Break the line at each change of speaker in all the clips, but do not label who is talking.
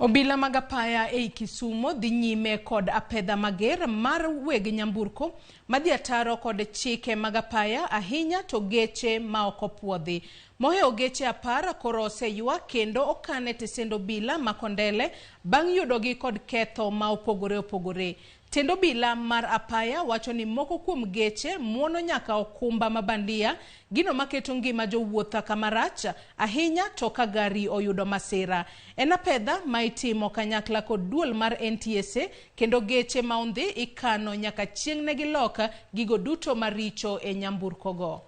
Obila mag apaya ei Kisumo dhi nyime kod apedha mager mar weg nyamburko madhi ataro kod chike mag apaya ahinya to geche ma ok opuodhi. Mohewo geche 10 koro oseywa kendo okan e tesend obila ma Kondele bang' yudogi kod ketho ma opogore opogore. Tend obila mar apaya wacho ni moko kuom geche muono nyaka okumba ma bandia, gino maketo ngima jowuoth kama rach ahinya to ka gari oyudo masira. En apedha ma itimo kanyakla kod duol mar NTSA kendo geche ma ondhi ikano nyaka chieng' ne gilok gigo duto maricho e nyamburkogo.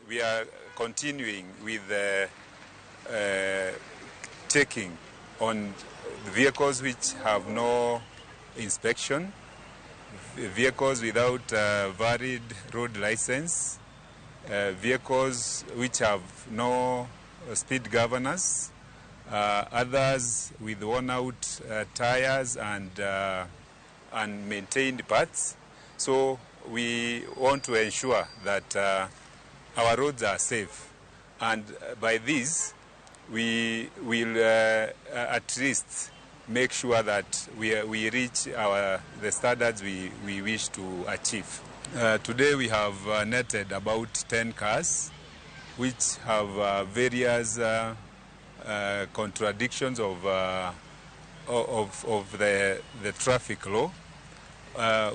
We are continuing with the taking on vehicles which have no inspection, vehicles without valid road license, vehicles which have no speed governors, others with worn out tires and unmaintained parts. So we want to ensure that our roads are safe, and by this we will at least make sure that we reach the standards we wish to achieve. Today we have netted about 10 cars which have various contradictions of the traffic law.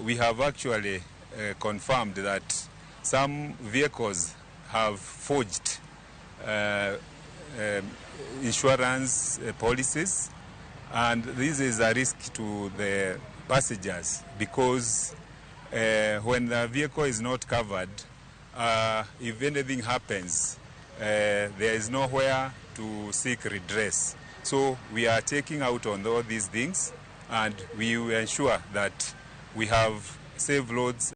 We have actually confirmed that some vehicles have forged insurance policies, and this is a risk to the passengers because when the vehicle is not covered, if anything happens, there is nowhere to seek redress. So we are taking out on all these things, and we will ensure that we have safe roads.